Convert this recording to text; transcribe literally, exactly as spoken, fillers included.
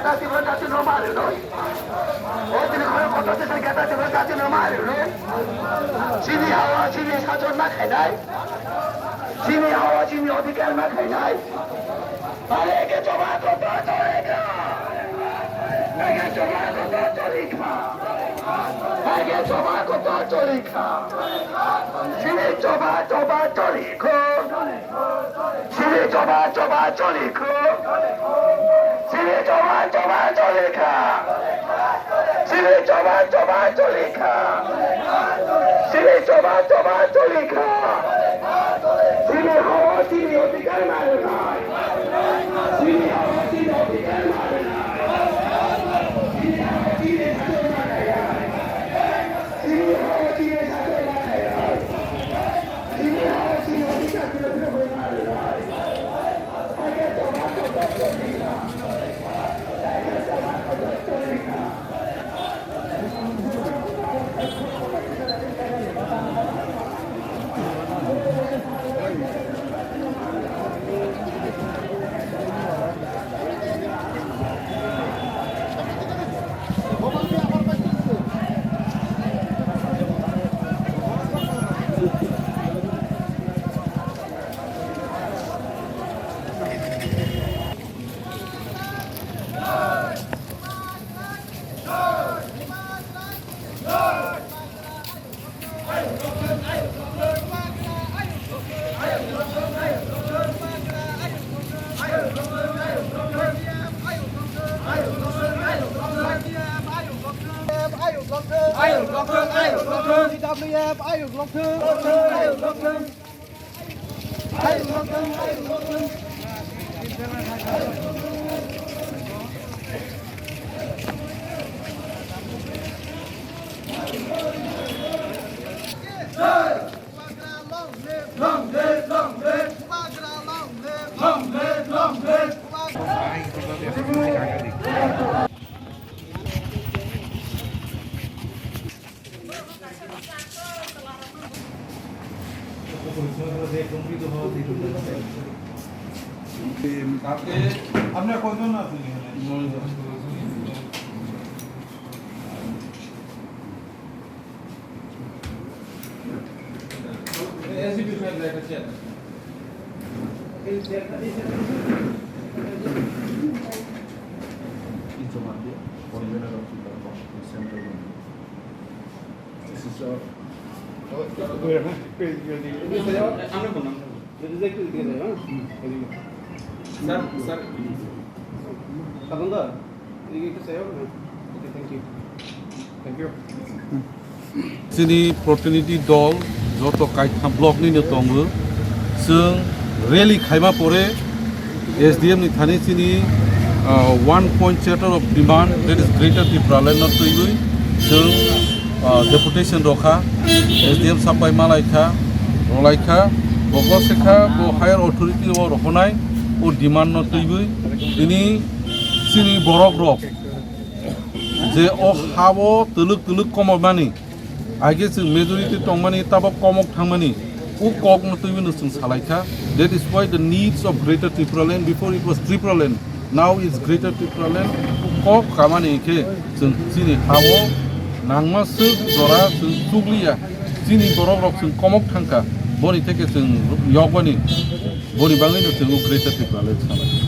Jati no jati no mari noi. O tini khoro kotor desor geta tini jati no mari noi. Chini hawa chini sajon na khainai. Chini hawa chini odhikar na khainai. Are ke choba kotor cholikha. Are ke choba kotor cholikha. Are ke choba kotor cholikha. Chini choba choba cholikho. Chini choba choba cholikho. Chini choba choba cholikha. Chini choba choba cholikha. Chini choba choba cholikha. Chini hawa chini odhikar marinai. Chini hawa chini odhikar marinai. Chini hawa chini sajon marinai. Chini hawa chini sajon marinai. Long live, long live. Bubagra long live. Long live, long live. Bubagra. আপনি কয়জন আছেন এখানে? নয়জন। এসডিপি সাহেব একটা চেয়ার। এই চেয়ারটা, এই চেয়ারটা। সামনে বললাম। Sir, sir. Sir. Chini protinidhi dol joto kaitham block ni no tongo. Chwng rally khaima pore S D M ni thani chini, ah, one point charter of demand, that is Greater Tipraland no twiwi chwng, ah, deputation rokha, S D M sapai malaikha, rolaikha, bo sekha bo higher authority o rohonai o demand no twiwi tini chini borok rok je o hao twlwk twlwk komormani, aige chwng majority tongmani tabok komok thangmani, o kokno twiwi no chwng salaikha. That is why the needs of Greater Tipraland, before it was Tipraland, now it's Greater Tipraland. O kok kamani khe chwng chini hao nangma swk jora chwng chukliya, chini borok rok chwng komok thangkha, boni theke chwng yokbani, boni bagwino chwng o Greater Tipraland salai.